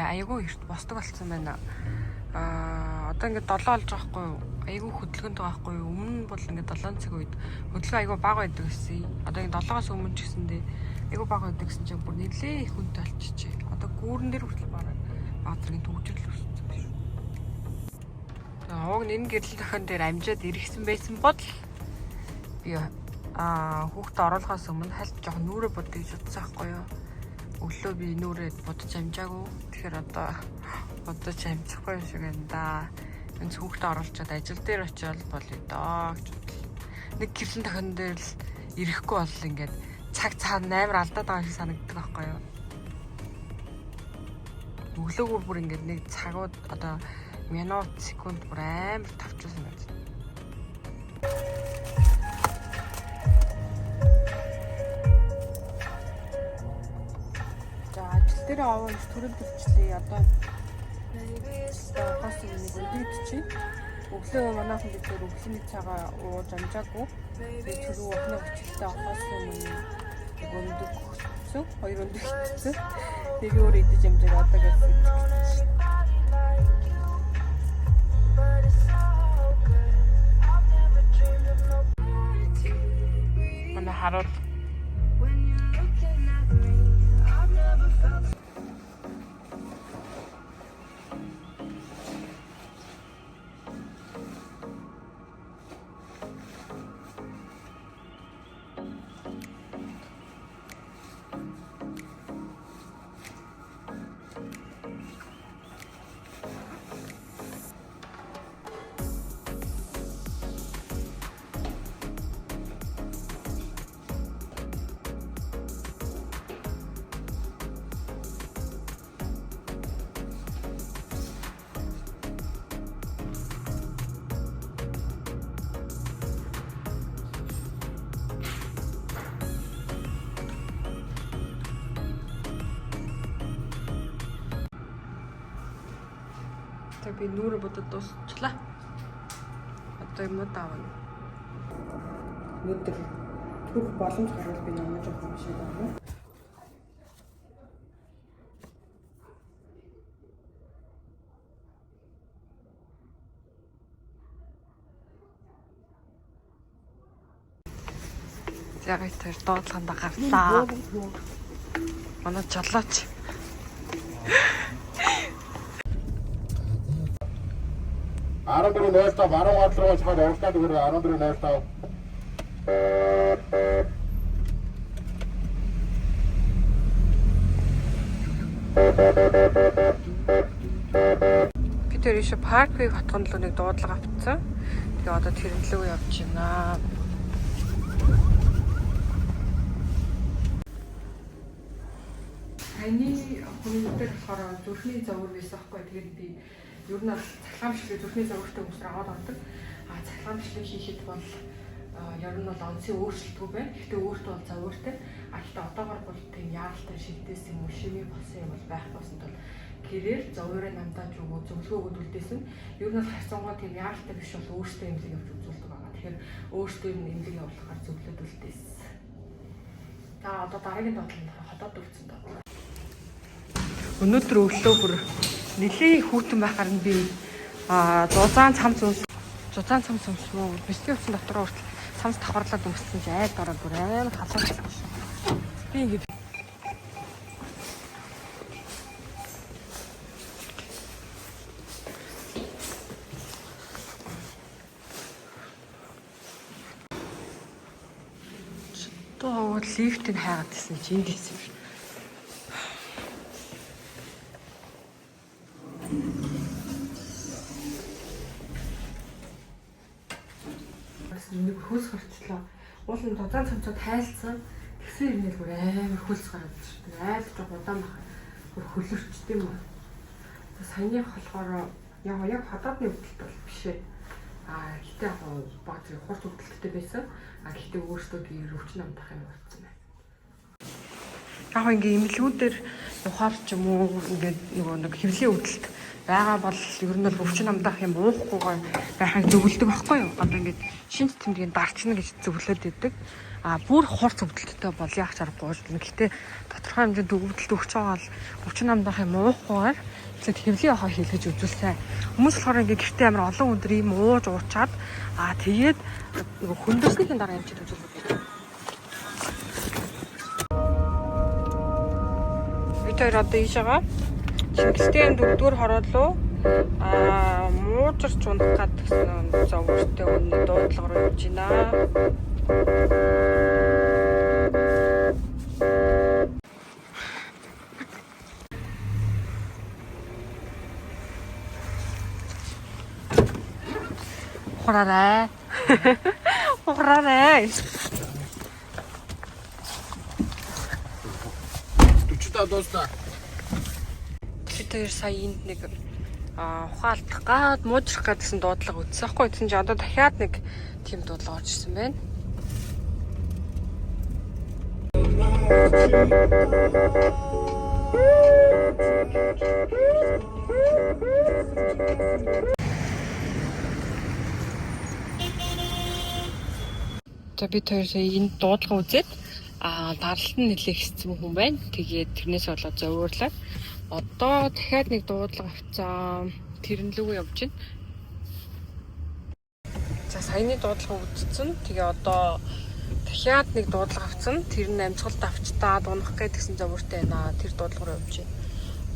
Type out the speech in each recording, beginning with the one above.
Айгүй эрт босдог болсон байна. Одоо ингээд 7 болж байгаа хгүй юу? Айгүй хөдөлгөөнт байгаа хгүй юу? Өмнө нь бол ингээд 7 цаг үед хөдөлгөөн айгүй бага байдаг гэсэн. Одоо ингээд 7-оос өмнө ч гэсэндээ айгүй бага байдаг гэсэн чинь бүр нэлээ их хүнтэй болчихжээ. Одоо гүүрэн дээр хүртэл бараг баг зэргийн төгжрөл өссөн биш. Уг нь энэ гэрэл тохион дээр амжаад иргэсэн байсан бол би хүүхдээ оруулахаас өмнө хальт жоохон нүрэ будъя гэж бодсон байхгүй юу? Өглөө би нүрээ будаж амжаагүй. Тэгэхээр одоо будаж амжихгүй юм шиг байна да. Энэ хүүхдээ оруулчаад ажил дээр очиод болъё доо гэж бодлоо. Нэг гэрлийн тохион дээр л ирэхгүй бол ингээд цаг цаана амар алдаад байгаа шиг санагддаг байхгүй юу? Өглөөгөр бүр ингээд нэг цагууд одоо минут секунд бүр амар тавчсан байна. За ажил дээр аваа гэж төрөнд ирчлээ. Одоо хос нэг өдөд чи. Өглөө манайхан бид өөр өглөөний цагаа ууж амжаагүй. Тэгээд түрүү охины өчөлтөй авахаас өмнө нэг өндөг хөтсөн, хоёр өндөг хитсэн. Нэг өөр идэж амжааг одоо гэж идэх гэж. Манай харуул Тэг би нүрэ бодод дуусчлаа. Одоо юмнууд аавна. Өнөөдөр түрх боломж гарвал би номоо жоохон уншаад авна. За гайтар доотлогонд гарлаа. Манай жолооч. Арван 14.05 баруун гол руу шахаад уралдаанд өгөр 14.05. Би тэр ийшээ парквей хотгон руу нэг дуудлага авцсан. Тэгээ одоо тэрэн лөө явж байна. Таны хүн дээр болохоор зүрхний зовөр байсан байхгүй. Тэгээд би ер нь бол цахилгаан бичлэг зүрхний зовөртэй хүмүүс аваад ордог. А цахилгаан бичлэг хийхэд бол ер нь бол онцын өөрчлөлтгүй байна. Гэхдээ өөртөө бол зовөртэй. А гэхдээ одоогор бол тийм яаралтай шигдээс юм уу шими болсон юм бол байхгүйсэн тул гэрээр зовөрөө намдааж өгөө зөвлөгөө өгöd үлдээсэн. Ер нь бол харьцангуй тийм яаралтай биш бол өөртөө эмнэлэг явж үзүүлдэг байгаа. Тэгэхээр өөртөө эмнэлэг явуулахаар зөвлөд үлдээсэн. За одоо дараагийн доотлол нь хотод үлдсэн доотлол. Өнөөдөр өглөө бүр нэлээд хүүтэн байхаар нь би зузаан цамц өмс зузаан цамц өмсмөө бэлтгэн утсан дотор хүртэл цамц давхарлаад өмссөн чи айл ороод бүр амар халуун байсан шүү. Би ингэ Чотоо лифтийг хайгаад исэн чи энд исэн юм шиг. Бас нэг хөлс гарчлаа. Уул нь зузаан цамцууд хайлцсан. Тэгсэн юм л бүр амар хөлс гараад шүү дээ. Айл жоох удаан байх. Бүр хөлөрчд юм аа. За саяных болохоор яг хадаадны өвдөлт бол биш ээ. Гэтэ яг баг зэрэг хурц өвдөлттэй байсан. Гэхдээ өөртөө гэр өвчин амтах юм болсон байна. Яг ингээ эмнэлгүүдээр явахаар ч юм уу ингээд нөгөө нэг хэвлийн өвдөлт байгаа бол ер нь бол өвчин амдах юм уухгүйгээр байхыг зөвлөдөг байхгүй юу? Одоо ингээд шинж тэмдгийг дарчна гэж зөвлөд өгдөг. Бүр хурц өвдөлттэй бол яах чаргагүй болно. Гэхдээ тодорхой хэмжээнд өвдөлт өгч байгаа бол өвчин амдах юм уухгүйгээр Тэгээд хэвлийн хоо хийлгэж үзүүлсэн. Хүмүүс болохоор ингээ гэртээ амар олон өдөр ийм ууж уучаад тэгээд нөгөө хөндөрснийхэн дараа эмчид үзүүлдэг байдаг. Бид хоёр одоо ийшээгаа Шингэлтэй дөрөвдүгээр хороолоо муужирч унах гад гэсэн зовөртэй үнэ дуудлага руу явж байна. Ухраарай. Ухраарай. 45 дуусна. Бид хоёр сая энд нэг ухаалдах гад муужрах гад гэсэн дуудлага үзсэн аахгүй. Тэгсэн чинь одоо дахиад нэг тийм дуудлага орж ирсэн байна. За бид хоёр сая энд дуудлага үзээд даралт нь нэлээх хэцүү хүн байна. Тэгээд тэрнээс болоод зовирлаа. Одоо дахиад нэг дуудлага авцсан. Тэрэн лүүгээ явж байна. За саяны дуудлага үзсэн. Тэгээ одоо дахиад нэг дуудлага авцсан. Тэр нь амьсгалд авчтаад унах гээд гэсэн зовиртой байна. Тэр дуудлага руу явж байна.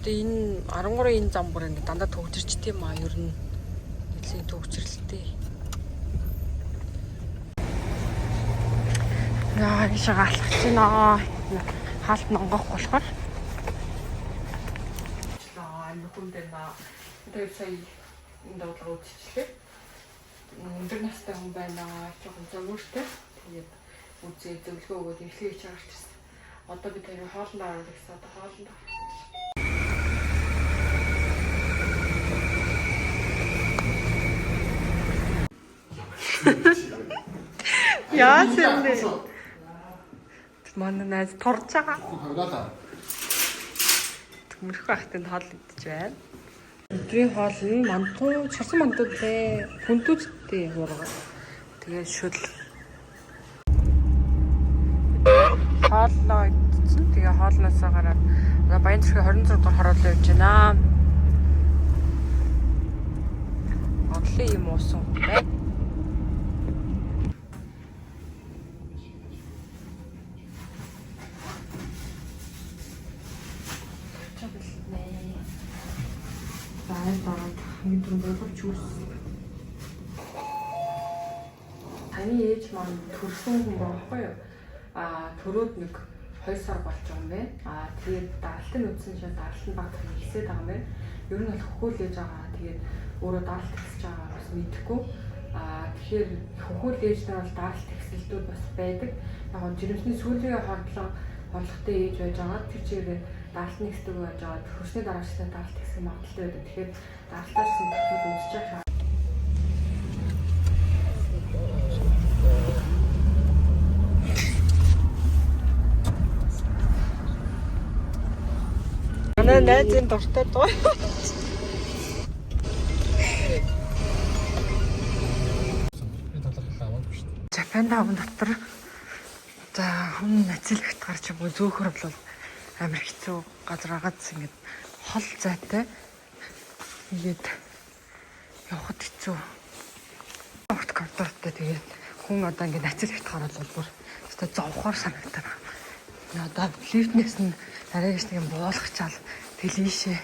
Одоо энэ 13 энэ зам бүр ингэ дандаа төгжирчтэй юм аа. Ер нь нэлийн төгжрэлтэй. Яа, ийшээ алхаж байна. Хаалт нонгоох болохоор. Нөхөн байна. Тэгээд сая энэ дуудлага үзчихлээ. Өндөр настай хүн байна. Жохон зовиртой. Тэгээд үзээ зөвлөгөө өгөөд имчилгээ хийж гарч ирсэн. Одоо бид хоёр хоолндоо орно гэсэн. Одоо хоолндоо. Яасан бэ? Манай найз турж байгаа. Хавлаа. Төмөрхөө ахтанд хоол идэж байна. Өдрийн хоол нь мантуу, шарсан мантуу лээ. Хүндүүдтэй хуурга. Тэгээ шүл. Хооллоо идсэн. Тэгээ хоолноосоо гараад одоо Баян төрхийн 26 дугаар хороолоо явж байна. Онлын юм уусан хүн байна. Чаблнэ. Бай бараад хамгийн түрүүнд болгоч үүс. Таны ээж маань төрсөн хүн байхгүй юу? Төрөөд нэг 2 сар болж байгаа юм байна. Тэгээд даралтын үдсэн чинь даралт нь баг зэрэг ихсээд байгаа юм байна. Ер нь бол хөхөөл ээж байгаа. Тэгээд өөрөө даралт ихсэж байгаа бас мэдэхгүй. Тэгэхээр хөхөөл ээж нар бол даралт ихсэлтүүд бас байдаг. Яг нь жирэмсний сүүлийн хорлоготой ээж байж байгаа. Тэр чигээр даралт нь ихсдэг байж байгаа. Хөрсний дараачлаа даралт ихсэх магадлалтай байдаг. Тэгэхээр даралтаас нь тогтмол үзэж байгаа. Манай найзын дуртай дуу. Би талархал аваагүй шүү дээ. Japan Town дотор за хүн нацилэгт гарч юм уу зөөхөр бол амар хэцүү газар агац ингээд хол зайтай ингээд явхад хэцүү. Урт коридортой тэгээд хүн одоо ингээд нацилэгт гараад бол бүр өстой зовхоор санагдана. Одоо лифтнээс нь арай гэж нэг юм буулгачаал тэгэл ийшээ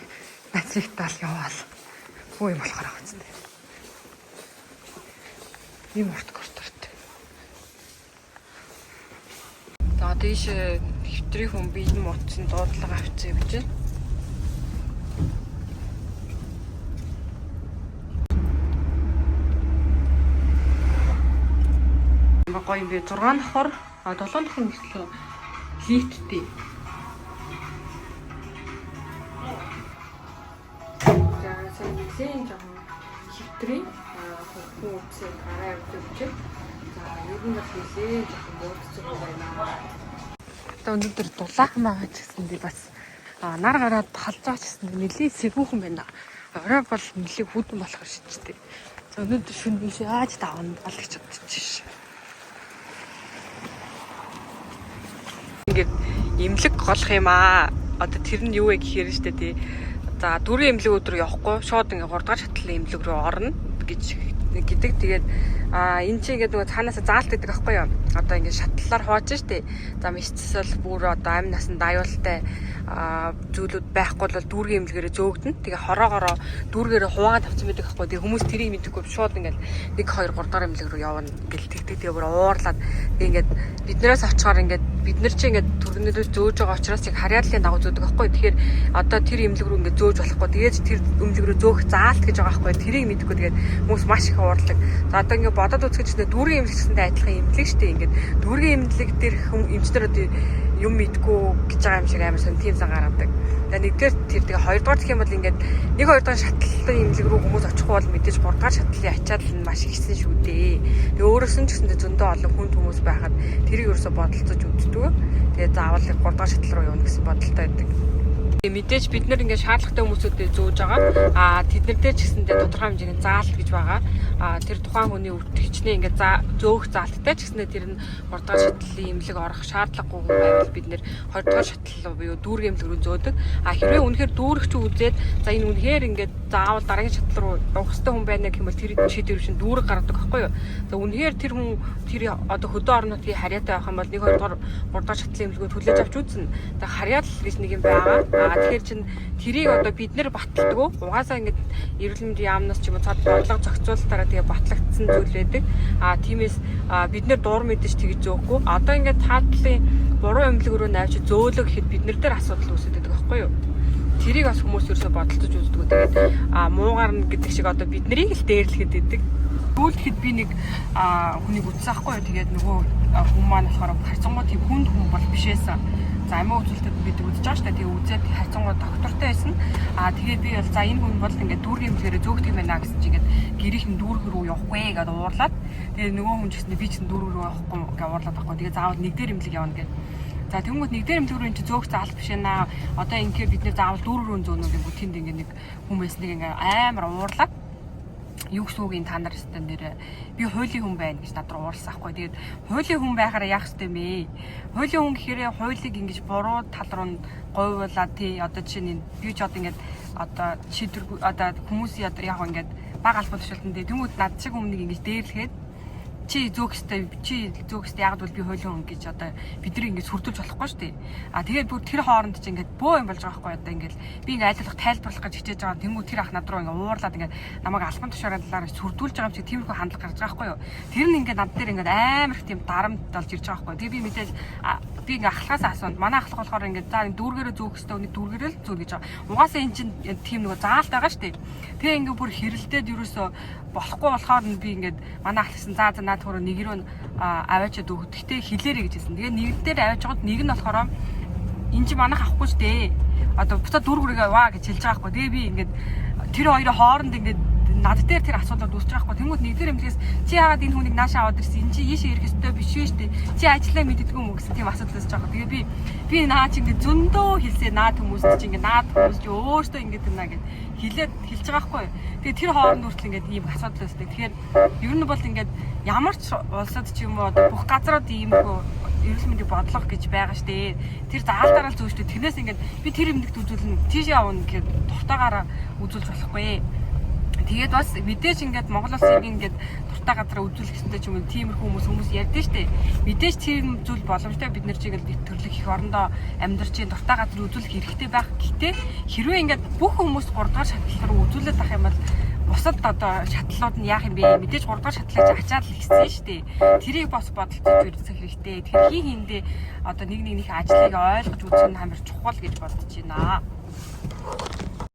нацилэгтаал яваал. Хүү юм болохоор байгаа зү. Ийм урт коридортой. За тийш хэвтрийн хүн би энэ муудсан дуудлага авчихъя гэж байна. Амар гоё юм би 6 давхар, 7 давхар мөртлөө лифттэй. За сая нэлийн жоохон хэвтрийн хүн үсээ гараа явж өгч. За ер нь бол нэлээд жоохон муудсан байна. Одоо өнөөдөр дулаахан байгаа ч гэсэн би бас нар гараад халж байгаа ч гэсэн нэлээд сэгүүхэн байна. Орой бол нэлээд хүдэн болохоор шижтэй. За өнөөдөр шөнө би яаж давна бол гэж бодчих шээ. Ингээд имлэг голох юм аа. Одоо тэр нь юу вэ гэхээр штэ тий. За, дүүргийн эмнэлгүүд рүү явахгүй шууд ингээд 3 дугаар шатлалын эмнэлэг рүү орно гэж гэдэг. Тэгээд энэ чинь ингээд нөгөө цаанаасаа заалт гэдэг аахгүй юу? Одоо ингээд шатлалаар хувааж штэ. За, мисцэл бүр одоо амь насанд аюултай зүйлүүд байхгүй бол дүүргийн эмнэлгээрээ зөөгдөн. Тэгээ хороогоороо дүүргээрээ хуваагаад тавьсан байдаг аахгүй. Тэгээ хүмүүс тэрийг мэдэхгүй шууд ингээд 1 2 3 дахь эмнэлэг рүү явна гэл тэгдэг. Тэгээ бүр уурлаад тэгээ ингээд биднээс очихоор ингээд бид нар чи ингээд түргэнээрээ зөөж байгаа учраас яг харьяаллын дагуу зөөдөг аахгүй. Тэгэхээр одоо тэр эмнэлэг рүү ингээд зөөж болохгүй. Тэгээд тэр эмнэлэг рүү зөөх заалт гэж байгаа аахгүй. Тэрийг мэдэхгүй тэгээд хүмүүс маш их уурладаг. За, одоо ингээд бодоод үзэх чинь дүүргийн эмнэлэг гэсэнтэй адилхан эмнэлэг шүү дээ. Ингээд дүүргийн эмнэлэг дээр хүн эмчнэр одоо юм мэдгүй гэж байгаа юм шиг амар сон тийм сан гаргадаг. За, нэгдүгээр тэр, тэгээ хоёрдугаар гэх юм бол ингээд нэг хоёрдугаар шатлалын эмнэлэг рүү хүмүүс очихгүй бол мэдээж гуравдугаар шатлалын ачаал нь маш ихсэн шүү дээ. Тэгээ өөрөөс нь ч гэсэндээ зөндөө олон хүнд хүмүүс байхад тэрийг ерөөсө бодолцож үздэг. Тэгээ заавал гуравдугаар шатлал руу явна гэсэн бодолтой байдаг. Мэдээж бид нар ингээд шаардлагатай хүмүүсүүдэд зөөж байгаа. Тэд нар дээр ч гэсэндээ тодорхой хэмжээний заалт гэж байгаа. Тэр тухайн хүний хичнээн ингээд зөөх заалттай ч гэсэндээ тэр нь 3 дугаар шатлалын эмнэлэг орох шаардлагагүй хүн байвал бид нэр 2 дугаар шатлал буюу дүүргийн эмнэлэг рүү зөөдөг. Хэрвээ үнэхээр дүүрэгч үзээд, за, энэ үнэхээр ингээд заавал дараагийн шатлал руу явах хэрэгтэй хүн байна гэх юм бол тэр шийдвэр чинь дүүрэг гаргадаг байхгүй юу? За, үнэхээр тэр хүн тэр одоо хөдөө орон нутгийн харьяатай байх юм бол 1 2 дугаар 3 дугаар шатлалын эмнэлгүүд хүлээж авч үзнэ. Тэгээ харьяал гэж нэг юм байгаа. Тэгэхээр чин тэрийг одоо бид нэр баталдаг. Угаасаа ингээд эрүүл мэндийн яамнаас ч юм уу цад бодлого зохицуулалтаараа тэгээ батлагдсан зүйл байдаг. Тиймээс бид нэр дуур мэдэж тэгж зөөхгүй. Одоо ингээд таатлын буруу эмнэлэг рүү навч зөөлөө гэхэд бид нар дээр асуудал үүсээд байдаг байхгүй юу? Тэрийг бас хүмүүс ерөөсө бодолцож үздэг. Тэгээд муугар нь гэдэг шиг одоо бид нарыг л дээрлэхэд идэг. Сүүлдэхэд би нэг хүнийг үтсэн ахгүй юу. Тэгээд нөгөө хүн маань болохоор харьцангуй тийм хүнд хүн бол биш байсан. За, амиа үзүүлэлтэд бид үзэж байгаа шүү дээ. Тэгээ үзээд харьцангуй доктортой байсан. Тэгээд би бол за, энэ хүн бол ингээд дүүргийн эмнэлгээрээ зөөгдөх юм байна гэсэн чинь ингээд гэрийнх нь дүүрэг рүү явахгүй гэдээ уурлаад, тэгээ нөгөө хүн ч гэсэн би ч дүүрэг рүү явахгүй гэж уурлаад байхгүй. Тэгээ заавал нэг дээр эмнэлэг явна гэдэг. За, тэнгууд нэг дээр эмнэлэг рүү эн чинь зөөх заалт биш ээ. Одоо ингээд бид нэр заавал дүүрэг рүү зөөнө гингүү тэнд ингээд нэг хүмүүс нэг ингээд амар уурлаад, юу гэсэн үг энэ, та нар өстө нэр би хуулийн хүн байна гэж над руу уурласан хгүй. Тэгээд хуулийн хүн байхаараа яах ёстой юм бэ? Хуулийн хүн гэхээр хуулийг ингэж буруу тал руу говьулаад тий одоо жишээ нь би ч одоо ингээд одоо шийдвэр одоо хүмүүсийн одоо яг ингээд баг албан тушаалтан дээр тэнгууд над шиг өмнө ингэж дээрлэхэд чи зөөх ёстой, чи зөөх ёстой, яг бол би хуулийн хүн гэж одоо бидний ингэж сүрдүүлж болохгүй шүү дээ. Тэгээд бүр тэр хооронд чи ингээд бөө юм болж байгаа байхгүй, одоо ингээд би ингээд айлуулах тайлбарлах гэж хичээж байгаа. Тэнгүү тэр ах над руу ингээд уурлаад ингээд намайг албан тушаарын талаар сүрдүүлж байгаа юм шиг тиймэрхүү хандлага гарч байгаа байхгүй юу. Тэр нь ингээд над дээр ингээд амар их тийм дарамт болж ирж байгаа байхгүй. Тэгээ би мэдээж би ингээд ахлахаас асуунд. Манай ахлах болохоор ингээд за, дүүргээрээ зөөх ёстой, үний дүүргээрээ л зөөх гэж байгаа. Угаасаа эн чинь тийм нөгөө заалт байгаа шүү дээ. Тэгээ ингээд бүр хэрэлдээд ерөөсөө болохгүй болохоор нь би ингээд манай ахлахсан за за наад түрүү нэг рүү аваачаад өгөх. Гэтэ хилээрэй гэж хэлсэн. Тэгээ нэг дээр аваач байгаад нэг нь болохоор эн чинь манайх авахгүй ч дээ. Одоо буцаад дүүрэг рүүгээ ваа гэж хэлж байгаа хгүй. Тэгээ би ингээд тэр хоёрын хооронд ингээд над дээр тэр асуудал үүсэж байгаа хгүй. Тэнгүүд нэг дээр эмнэлгээс чи яагаад энэ хүнийг наашаа аваад ирсэн? Эн чи ийшээ ирэх ёстой биш үү штэ. Чи ажиллаа мэддэггүй юм уу гэсэн тийм асуудал үүсэж байгаа. Тэгээ би наа чи ингээд зөндөө хэлсээ, наад хүмүүст чи ингээд наад хүмүүс чи өөртөө ингээд байна гэд хэлээд хэлж байгаа хгүй. Тэгээ тэр хооронд хүртэл ингээд ийм асуудал үүсдэг. Тэгэхээр ер нь бол ингээд ямар ч улсад ч юм уу одоо бүх газрууд иймэрхүү эрүүл мэндийн бодлого гэж байгаа штэ. Тэр заалтаараа л зүүж штэ. Тэрнээс ингээд би тэр эмнэлэгт үзүүлнэ, тийшээ явна гэхэд дуртаагаараа үзүүлж болохгүй. Тэгээд бас мэдээж ингээд Монгол улсыг ингээд дуртай газараа үзүүлэх ёстой ч юм уу тиймэрхүү хүмүүс ярьдэн штэ. Мэдээж тийм зүйл боломжтой, бид нар чигээл төрлөх их орондоо амьдарч чинь дуртай газар үзүүлэх хэрэгтэй байх. Гэтэ хэрвээ ингээд бүх хүмүүс 3 дугаар шатлал руу үзүүлээд ах юм бол бусад одоо шатлалууд нь яах юм бэ? Мэдээж 3 дугаар шатлалыг ачаал ихсэн шүү дээ. Тэрийг бас бодолцож үзэх хэрэгтэй. Тэгэхээр хин хиндээ одоо нэг нэгнийхээ ажлыг ойлгож үзэх нь амар чухал гэж бодож байна.